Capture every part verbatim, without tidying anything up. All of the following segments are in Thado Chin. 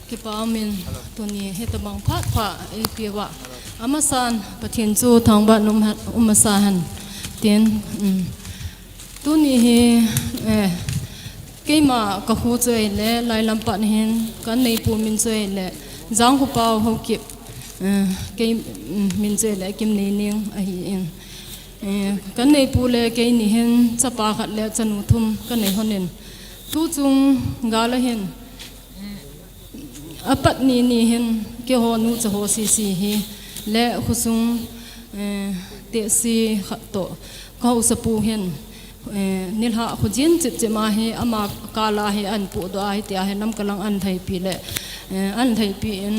Kipa umin tuni hitabang phat pha eipeuva. Amasan Pathen chu thangvah in um ha-, um masa hen. Tin, um, tuni hi, eh, keima ka hu chu ahile, Lailam pat hin, ka neipu min chu ahile, Jangkhopao Haokip, eh, kei, um, min chu ahile, Kimneining ahin. Eh, ka neipu le keini hin, chapa khat le chanu thum ka nei lhonin. Tuchung gal a hin, apat ni ni hin keiho nucha ho sese hi le khosung, eh, tehse khat toh ka haosapu hin, eh, nilhah khojin chipchip ma hi ama kal a hi ahin pohdoh a, hitia hi Lamka lang ahin lhaipi le, eh, ahin lhaipi in,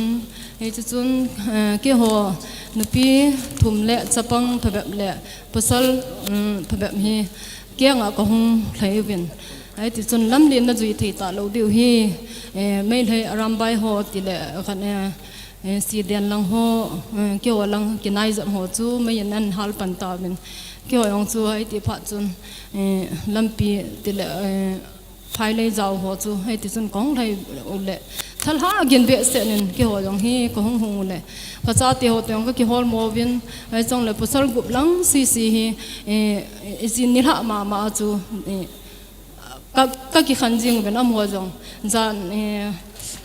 hiche chun, eh, keiho nupi thum le chapang phabep le pasal, um, phabep hi kengah ka hung lhai uvin. Hiti chun lamlen na jui thei talou diu hi, eh, Meitei Arambai ho tile khan, eh, eh, Siden lang ho, eh, keiho lang kinai jep ho chu mei in ahin hal pan tauvin. Keiho jong chu hiti phat chun, eh, lampi tile, eh, Phailei jao ho chu hiti chun ka hung lhai u le. Thalhah gin behseh in keiho jong hi ka hung hung u le. Ka chate ho toh jong ka kihol mo uvin, hichun le pasal gup lang sese hi, eh, hiche nilhah mama chu, eh, ka, ka kikhen jing uvin amaho jong. Jan, eh,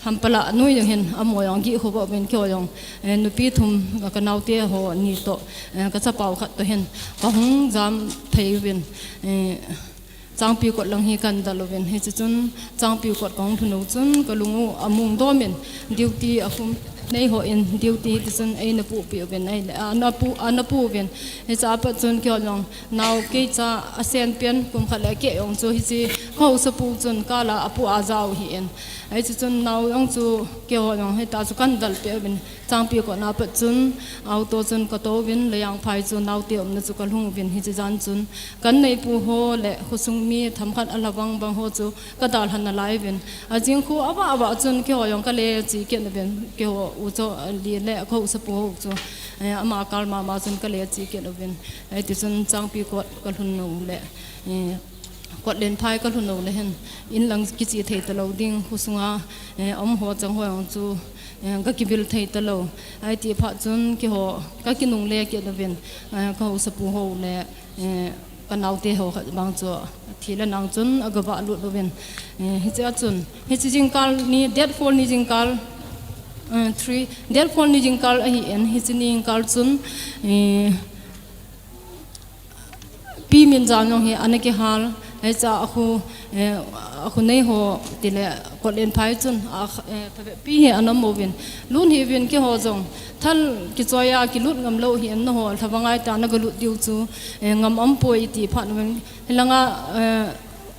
Hampala noi jong hin amaho jong gih khu uvin keiho jong. Eh, nupi thum ka naote ho ni toh, eh, ka chapau khat toh hin ka hung jam thei uvin. Eh, Changpikot lang hi kahin dal uvin, hiche chun Changpikot ka hung lhun u chun ka lung u amung domin duty a khum nei ho in duty hiti chun eina puhpi uvin ahile, ana pu, ana pu uvin. Hiche a pat chun keiho jong nao keicha a sen pen kum khat le keh jong chu hiche ka haosapu chun kal a apu a jao ahin. Hiche chun nao jong chu keiho jong hita chu kahin dal peh uvin. Changpikot na pat chun auto chun ka tou uvin, Layangphai chu naote umna chu ka lhung uvin, hiche jan chun ka neipu ho le khosung mi themkhat a lhavang vang ho chu ka dalha nalai uvin. Ajing khu avah avah chun keiho jong ka le che kit uvin, keiho u cho li le ka haosapu ho chu, eh, ama kal mama chun ka le che kit uvin. Hiti chun Changpikot ka lhun u le, eh, Kotlenphai ka lhun u le hin, in lang kiche thei talou ding, khosunga, eh, um ho chang ho jong chu, eh, ka kivil thei talou. Hiti phat chun keiho ka kinungle kit uvin, eh, ka haosapu ho le, eh, ka naote ho khat vang chu athi le nang chun aga vah lut uvin. Eh, hiche a chun, hiche jingkal ni, date four ni jingkal, eh, three, date four ni jingkal ahin, hiche ni jingkal chun, eh, Pi Minjang jong hi ana kihal, hiche a khu, eh, a khu nei ho tile Kotlenphai chun a, eh, phabep pi hi ana um uvin. Lut hih uvin keiho jong thal kichoi a kilut ngam lou hi an na ho lhavang a ita na ga lut diu chu, eh, ngam aum poi ti phat uvin. Hilanga, eh,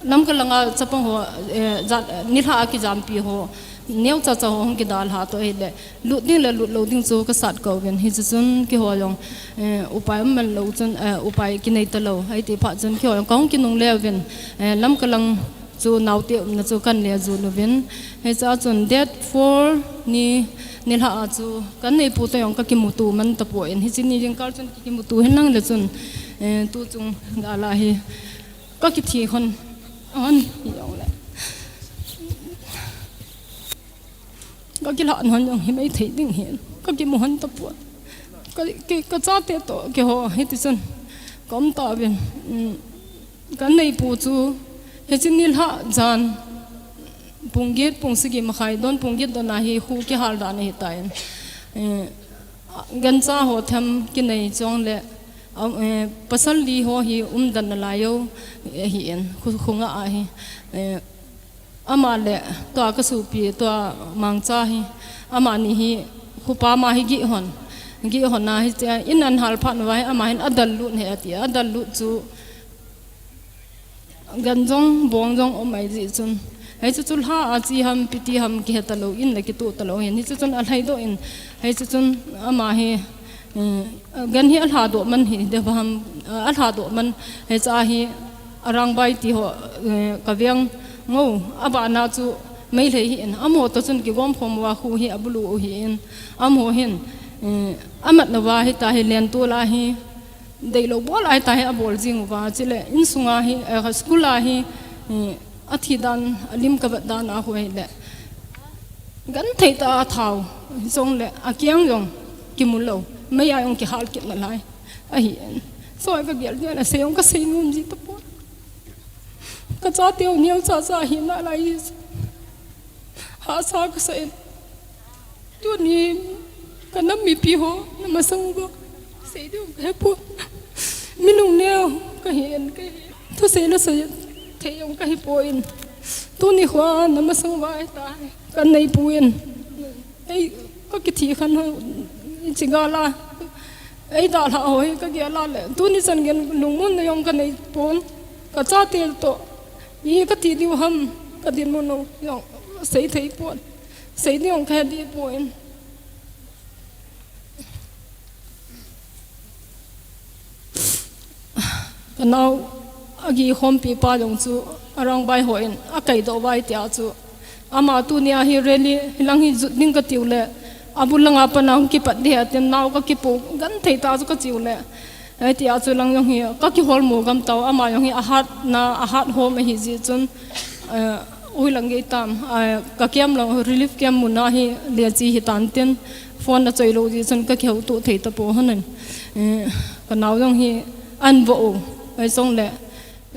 Lamka langa chapang ho, eh, jat, nilhah a kijampi ho, neocha cha ho hung kidalha toh ahile, lut ding le lut lou ding chu ka sat kah uvin, hiche chun keiho jong, eh, upai um man lou chun, eh, upai kinei talou, hiti phat chun keiho jong ka hung kinungle uvin, eh, Lamka lang chu naote umna chu kahin le jun uvin, hiche a chun date four ni, nilhah a chu ka neipu toh jong ka kimuto man tapon, hiche ni jingkal chun ka kimuto henlang le chun, eh, tuchung gal a hi, Ka kithi hon, hon, hi jong le. Ka kilhah hon jong hi mei thei ding hin. Ka kimu hon tapon. Ka, ka, ka chate toh, keiho, hiti chun. Ka um tauvin. Um, ka neipu chu, hiche nilhah jan. Pung get, pung sagi makhai don, pung get don a hi khu kihal dan ahi tan. Eh, Gancha ho them kinei chong le, um, eh, pasal li ho hi umdan nalai u, eh, ahin, khu, khunga a hi, eh, ama le, tua ka sopi, tua Mangcha hi, amani hi, khupa ma hi gihon, gihon a hi, che, in an hal phat uva hi, ama hin adal lut ahi ati, adal lut chu, Gan jong, bong jong um ahi jeh chun. Hichu chu lha a chi ham, piti ham, kihe talou in le kitoh talou hin. Hichu chun alhai doh in. Hichu chun ama hi, eh, gan hi alha doh man hi, deh ham, eh, alha doh man. Hichu a hi, arangbai ti ho, eh, ka veng ngo, abana chu Meitei hi in. Amaho toh chun kigom khom uva khu hi abulu u hi in. Amaho hin, eh, amat nauva hi ta hi len tu la hi. Deilou bol ahi ta hi abol jing uva, chule insunga hi, eh, school a hi, eh, athi dan, alim kavet dan a khu ahile. Genthei tah a thao, jong le, akiang jong, kimu lou, mei a jong kihal kit nalai. Ahi, soi kagel dia la, sei jong kasei nom ji tapon. Kachate u neocha cha hi nalai. Hahsa kasa in. Tuni, kanam mipi ho, namasang uva. Sei diu kahe pon. Mi lungneo, kahi in, kahi. Thusei la sei, thei jong kahi pon. Tuni khoa, namasang uva, ta. Kanei pon. Ei, kakithi khan ho, chiga la. Ei, dalha ho, kagel a le. Tuni chan gei lungmonna jong kanei pon. Kachate toh. Hi kati diu ham, kadinmun u jong. Sei thei pon. Sei diu jong kahe deh pon. Kanao agi khompi pa jong chu arangbaiho in akaidoh uva tia chu. Ama tunia hi rally hilang hi jot ding katiu le. Abul langa pat a hung kipat ding atin nao kakipu genthei tah chu katiu le. Ahi tia chu lang jong hi kakihol mu gam tao ama jong hi ahatna, ahat hom ahi ji chun. Eh, ui lang gei tam, eh, ka camp lang, relief camp mun a hi lia chi hi tan tin, phone na choi lou ji chun ka kihouto thei tapon ahin. Eh, ka nao jong hi an vo u, ai song le,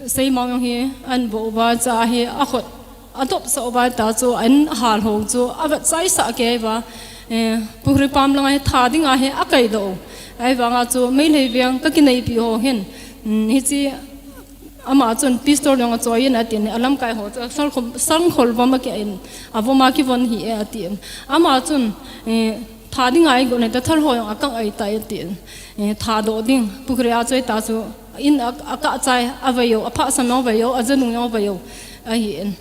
seimang jong hi an vo uva cha hi a khut, a dopsa uva ta chu an hal ho chu, a vet chai sa kei uva, eh, pukhri pam lang a hi tha ding a hi a kaidoh u. Ahivang a chu Meitei veng ka kineipi ho hin, mm, hichi Ama chun pistol jong achoi in atin, alamkai ho chu, "Sangkhol, sangkhol vom a ki in, avom a kivon hi e," atin. Ama chun, eh, "Tha ding a igot nai ta, thal ho jong akang ai tai," atin. Eh, tha doh ding, pukhri a choi ta chu, in a, akah chai, avei u, apha sam jong avei u, ajanung jong avei u, ahin.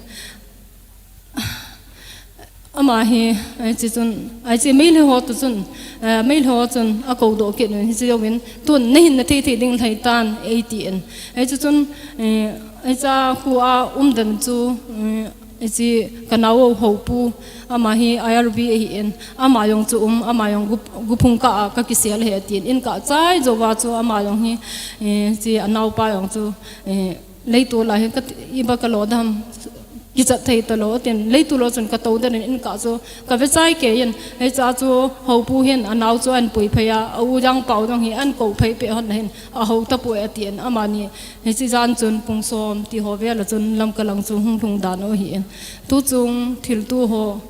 Ama hi, ai chi chun, ai chi Meitei ho tu chun, eh, Meitei ho chun a koudoh kit un, hichi jouvin, tun na hin na thei thei ding lhai tan, ei tin. Ai chi chun, eh, ai cha khu a um dan chu, eh, ai chi ka nao ho pu, ama hi I R B ahin, ama jong chu um, ama jong gup, guphung kah a ka kisel ahi atin, in kah chai jouva chu ama jong hi, eh, chi a naopa jong chu, eh, Leitu la hin ka ti, iba ka lo dam, kichat thei ta lo, tin leitu lo chun ka to dan in kah chu, ka ve chai kei in, hicha chu ho pu hin, a nao chu an pui phei a, a u jang pau dong hi an ko phei pe hon hin, a ho ta pu e tin, amani, hichi jan chun pung som ti ho vel a chun Lamka lang chu hung lhung dan u ahin. Tu chung thil tu ho,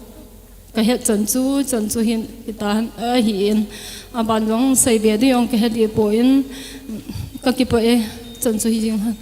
Ka het chan chu, chan chu hin, hita, ahin, aban jong sei be ding jong ka het deh poi, ka kipah e, chan chu hi jing hen.